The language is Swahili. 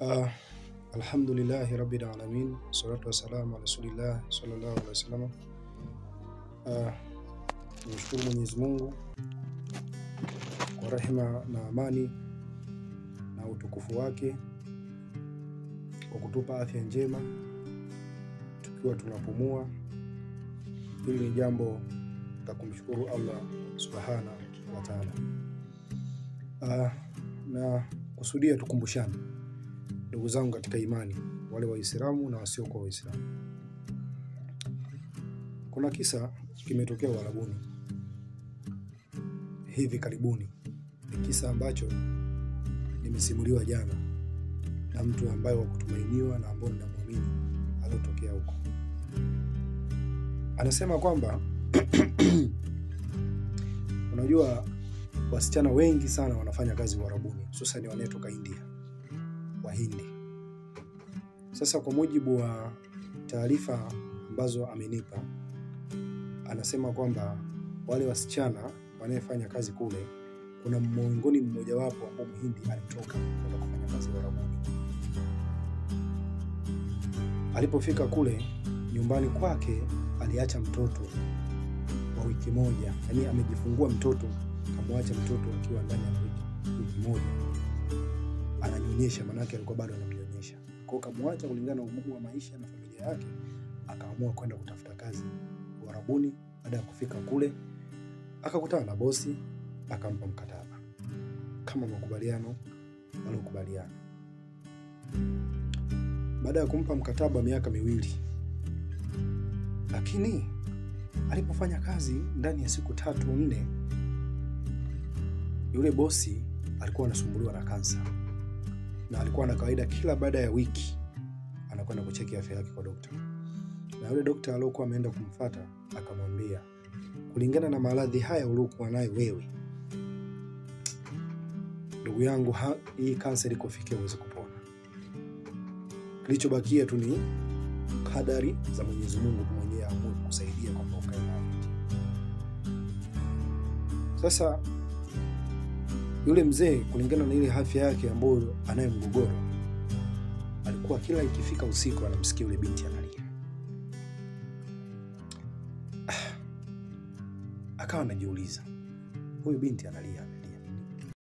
Alhamdulillahi rabbil alamin, salatu wassalamu ala rasulillah sallallahu alaihi wasallam. Nimshukuru Mwenyezi Mungu kwa rehema na amani na utukufu wake kwa kutupa afya njema tukiwa tunapumua. Hili ni jambo la kumshukuru Allah subhanahu wa ta'ala. Na kusudia tukumbushane ndugu zangu katika imani, wale Waislamu na wasio kwa Waislamu. Kuna kisa kimetokea Uarabuni hivi karibuni. Ni kisa ambacho nimesimuliwa jana na mtu ambaye wa kutumainiwa na ambaye ninamwamini aliyotokea huko. Anasema kwamba unajua wasichana wengi sana wanafanya kazi Uarabuni, hususan wanaotoka India, Wahindi. Sasa kwa mujibu wa taarifa ambazo amenipa, anasema kwamba wale wasichana wanayefanya kazi kule, kuna miongoni mmoja wapo ambao Mhindi alitoka kwenda kufanya kazi Uarabuni. Alipofika kule nyumbani kwake aliacha mtoto wa wiki moja, yani amejifungua mtoto, kamwacha mtoto akiwa ndani ya wiki moja ananyonyesha, manake alikuwa bado anamnyonyesha. Kwa hiyo kamwacha kulingana na ugumu wa maisha na familia yake, akaamua kwenda kutafuta kazi Uarabuni. Baada ya kufika kule akakutana na bosi, akampa mkataba kama makubaliano waliokubaliana. Baada ya kumpa mkataba miaka 2, lakini alipofanya kazi ndani ya siku 3-4, yule bosi alikuwa anasumbuliwa na kansa, na alikuwa na kawaida kila baada ya wiki anakwenda kucheki afya yake kwa dokta. Na yule dokta aliyokuwa ameenda kumfuata akamwambia, kulingana na maradhi haya uliokuwa nayo wewe ndugu yangu, hii kansa ilikofikia uweze kupona. Kilichobakia tu ni kadari za Mwenyezi Mungu mwenyewe aamue kukusaidia kwamba ukae na afya. Sasa yule mzee kulingana na ile afya yake ambayo anayo mgogoro, alikuwa kila ikifika usiku anamsikia yule binti analia. Akawa anajiuliza, huyu binti analia